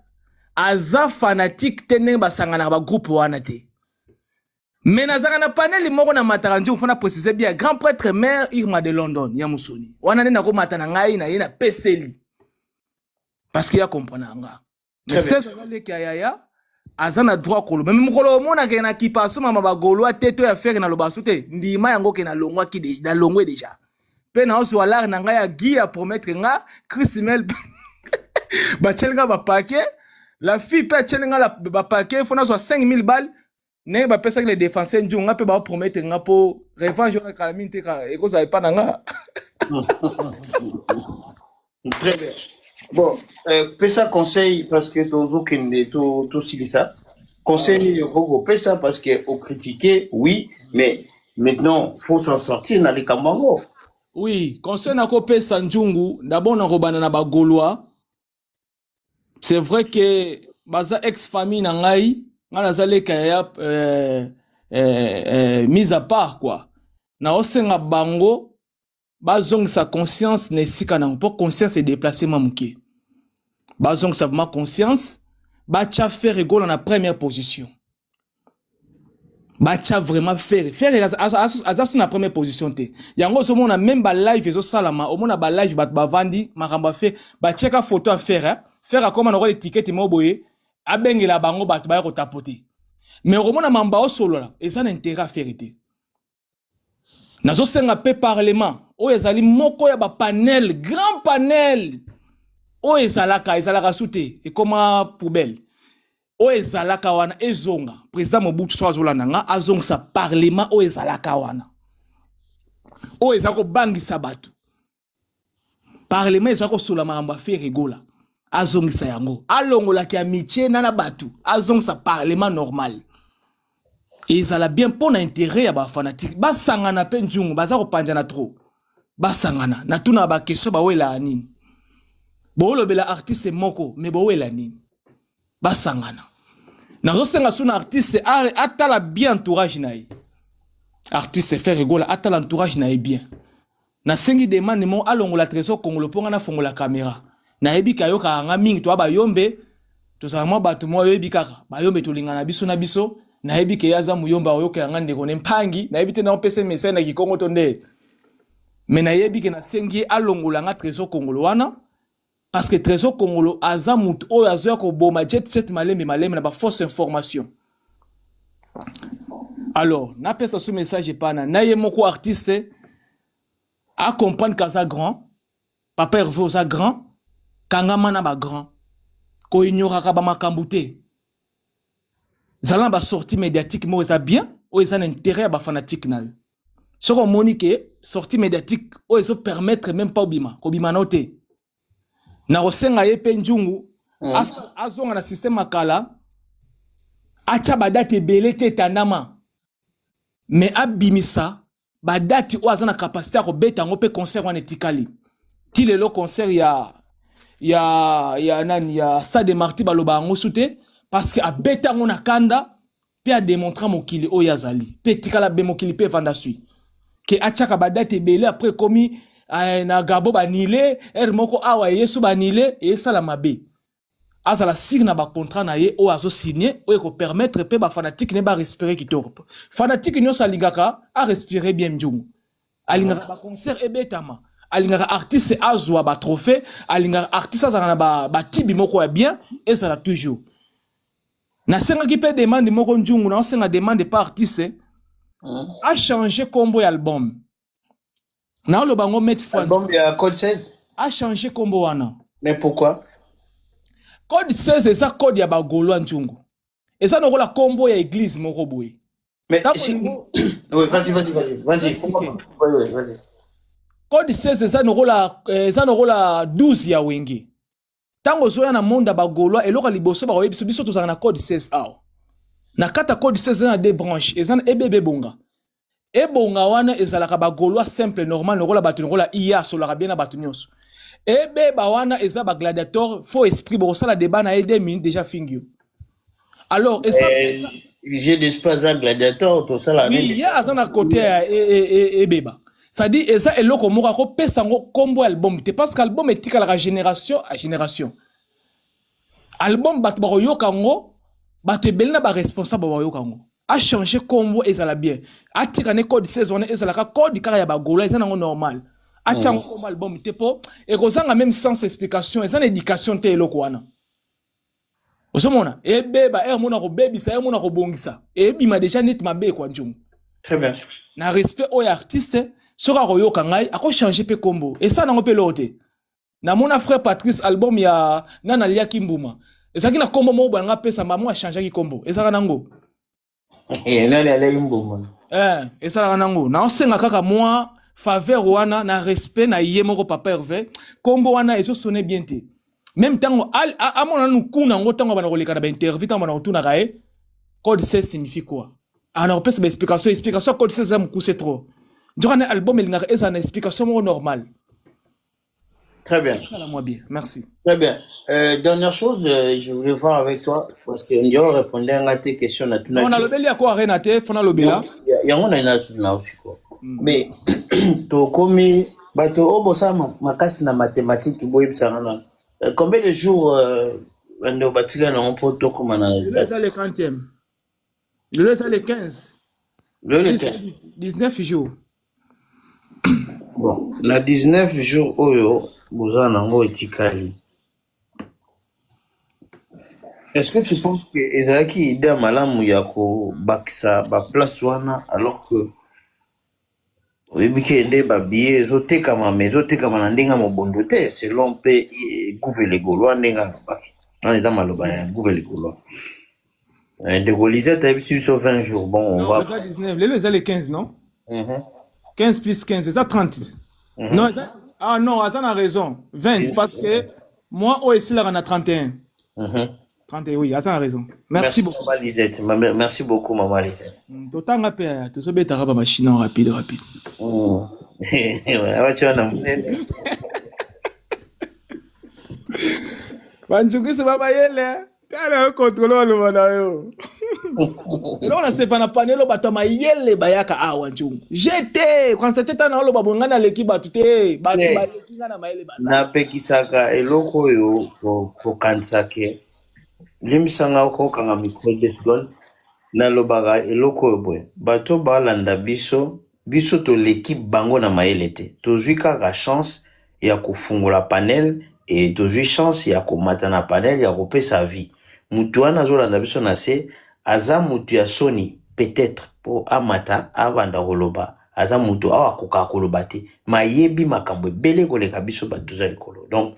aza fanatique te ndenge basanganaka bagroupe wana te. Mais nazalaka na panel moko na mataka nzungu fona précise bien, grand prêtre mère Irma de London ya mosoni wana nde nakomata na ngai na ye na peseli parce que ya comprendre nga. Mais 16 aza leki ya yaya, aza na droit koloba. Mais mokolo omonaka na kipa asomama bagaulois te to ya Ferre naloba so te, ndima yango ke nalongwaki, nalongwe déjà mpe naozwa lare na ngai ya gi ya promettre nga Chris Mel batieli nga bapake. La fille mpe atieli nga bapake, fo nazwa 5000 balles ndenge bapesaki le défenseur nzungu. Nga mpe baopromettre nga mpo revanche wana kala mingi te ekozala epa na nga. Très bien. Bon, pesa conseil parce que tozokende tosilisa. Conseil nini okoki kopesa? Parce que ocritiquer, oui, mais maintenant faut s'en sortir na likambo yango. Oui, conseil nakopesa nzungu, d'abord nakobanda na bagaulois. C'est vrai que baza ex famille na ngai, ngai naza leka ya mise à part quoi. Naosenga bango bazongisa conscience na esika nango mpo conscience edéplace mwa moke. Bazongisa vraiment conscience, batya Ferre Gola na première position. Batya vraiment Ferre. Ferre aza so na première position te. Yango ozomona même balive ezosalama, omona balive bato bavandi makambo ya Ferre, batiaka photo ya Ferre. Ferre akóma na étiquette moko boye, abengela bango bato baya kotapote, mais okomona mamba osolola eza na intérêt ya Ferre te. Nazosenga mpe parlement oyo ezali moko ya bapanel, grand panel oyo ezalaka, ezalaka su te, ekoma poubelle. Oyo ezalaka wana ezonga. Président Mobutu so azolanda nga, azongisa parlement oyo ezalaka wana, oyo eza kobangisa bato. Parlement eza kosola makambo ya Ferre Gola, azongisa yango, alongolaki amitié na bato, azongisa parlement normal, ezala bien mpo na intérêt ya bafanatike. Basangana mpe nzungu baza kopanzana trop, basangana. Natuna baquestion: bawelaka nini? Boolobela artiste moko, mais bowela nini? Basangana. Nazosenga so na artiste atala bien entourage na ye. Artiste Ferre Gola atala entourage na ye bien. Nasengi demande mo alongola Trésor Kongolo mpo nga nafongola caméra. Nayebi ke ayokaka nga mingi, toya bayombe, tozala mwa bato mwa oyebi kaka bayombe, tolingana biso na biso. Nayebi ke ye aza moyombe, akoyokela nga ndeko ne mpangi. Nayebi te naopesa message na kikongo to nde, mais nayebi ke nasengi ye alongola nga Trésor Kongolo wana, parce que Trésor Kongolo aza motu oyo azoya koboma Jet Set malembe malembe na bafausse information. Alors napesa so message epana na ye moko artiste, acomprendre kaza grand papa Hervé, oza grand, kangama na bagrand, koignoraka bamakambo te. Zala na basortie médiatique moko eza bien, oyo eza na intérêt ya bafanatike na yo. Soki omoni ke sortie médiatique oyo ezopermettre même pas obima, kobima nao te. Nakosenga ye mpe nzungu azonga na système ya kala, atya badate ebele te etandama, mais abimisa badate oyo aza na capacité ya kobeta yango mpe concert wana etikali ti lelo. Concert ya nani, ya Stade des Martyrs, baloba yango su te parce que abeta yango na kanda mpe adémontra mokili oyo azali mpe etikala be mokili mpe evanda sui ke atiaka badate ebele. Après ekomi na Gabon banile, heure moko awa eye so banile, esala mabe. Azala sire na bacontrat na ye oyo azosigne, oyo ekopermettre mpe bafanatike ne barespire kitoko. Fanatike nyonso alingaka arespire bien njungu, alingaka baconcert ebetama, alingaka artiste azwa batrophée, alingaka artiste azala na batibi moko ya bien, ezala toujours. Nasengaki mpe demande moko njungu, naosenga demande pa artiste achange kombo ya album. Naoloba yango maintes fois. Album ya Code 16. Achange kombo wana. Mais pourquoi? Code 16 eza code ya bagaulois njungu, eza lokola kombo ya église moko boye. Mais si... Oui, vas-y, vas-y, vas-y, vas-y. Oui, oui, vas-y. Code 16 eza lokola 12 ya Wenge. Ntango ozoya na monde ya bagaulois, eloko ya liboso bakoyebi biso, biso tozalaka na code 16 awa. Na kati ya code 16 eza na deux branches, eza na ebebe, ebonga. Ebonga wana ezalaka bagaulois simple, normal, lokola bato lokola iya asolaka bien na bato nyonso. Ebeba wana eza bagladiateur, faux esprit, bokosala débat na ye 2 minutes déjà fingi yo. Alors eza J'ai d'espace à gladiateur, tout ça là. Oui, ye aza na côté ya ebeba, c'est-à-dire eza eloko moko akopesa yango nkombo ya album te, parce que album etikalaka génération à génération. Album bato bakoyoka yango, bato ebele na baresponsable bakoyoka yango. Achange nkombo ezala bien, atika ne code 16 wana ezalaka code kaka ya bagaulois, eza nango normal. Atia yango nkombo album te, mpo ekozanga même sans explication, eza na éducation te. Eloko wana ozomona ebeba ere mona kobebisa, ere mona kobongisa, ebima déjà neti mabe kwa njungu. Très bien. Na respect oyo artiste soki akoyoka ngai, akochange mpe nkombo, esala nango mpe eloko te. Namona frère Patrice, album ya nana aliaki mbuma ezalaki na nkombo moko boye, nanga apesa mamo achangeaki nkombo, ezalaka nango. Nani aleki mbuma? Esalaka nango. Naosenga kaka mwa faveur wana na respect na ye moko papa Hervé. Nkombo wana ezosone bien te. Même ntango amona nanu kuna yango, ntango bana koleka na bainterview, ntango bana kotunaka ye code 16 signifie quoi, ana kopesa baexplication. Explication ya code 16 eza mokuse trop. Nzoka na album elingaka ezala na explication moko normale. Très bien. Esala mwa bien, merci. Très bien. Dernière chose, je voulais voir avec toi, parce que on répondait à tes questions. Na non, nalobeli ya ko arena te, fo nalobela. Yango na tuna aussi quoi. Mais tokomi bato oyo bosala makasi na mathématique, boyebisanga nano. Combien de jours bandeko batika nango mpo tokóma na Lelo eza le 40e, lelo eza le 15. Lelo le 15. 19 jours. Bon, na 19 jours oyo boza nango etikali, est-ce que tu penses que ezalaki idée ya malamu ya kobakisa baplace wana, alors que oyebi ke nde babillet ezotekama, mais ezotekama na ndenge ya mobondo te, selon mpe Gouve le Gaulois ndenge alobaki wana? Eza maloba ya Gouve le Gaulois. Ndeko Lisette ayebisi biso 20 jours. Bon, on Non, va eza 19, lelo eza le 15, non? Mhm. 15 plus 15 eza 30. Non, eza, ah non, aza na raison, 20, parce que moi oyo esilaka na 31. 31, oui, aza na raison. Merci beaucoup. Maman Lisette. Merci beaucoup, Maman Lisette. Totanga mpe, tozobetaka bamachine en rapide rapide. Awa wana monene. Banjukisi bamayele tala yo, contrôle baloba na yo. Eloko nasepa na panelo, bato ya mayele bayaka awa njungu jete kanisa te. Tana oloba boye, ngai naleki bato te, bato baleki ngai na mayele baza. Napekisaka eloko oyo kokanisa ke, limbisanga, okokanga micro 2 secondes. Nalobaka eloko oyo boye: bato balanda biso, biso toleki bango na mayele te. Tozwi kaka chance ya kofungola panel e tozwi chance ya komata na panel ya kopesa vie. Mutu wana azolanda biso na se aza mutu ya soni peut-être mpo amata abanda koloba. Aza mutu awa akokaka koloba te, mayebi makambo ebele koleka biso bato toza likolo. Donc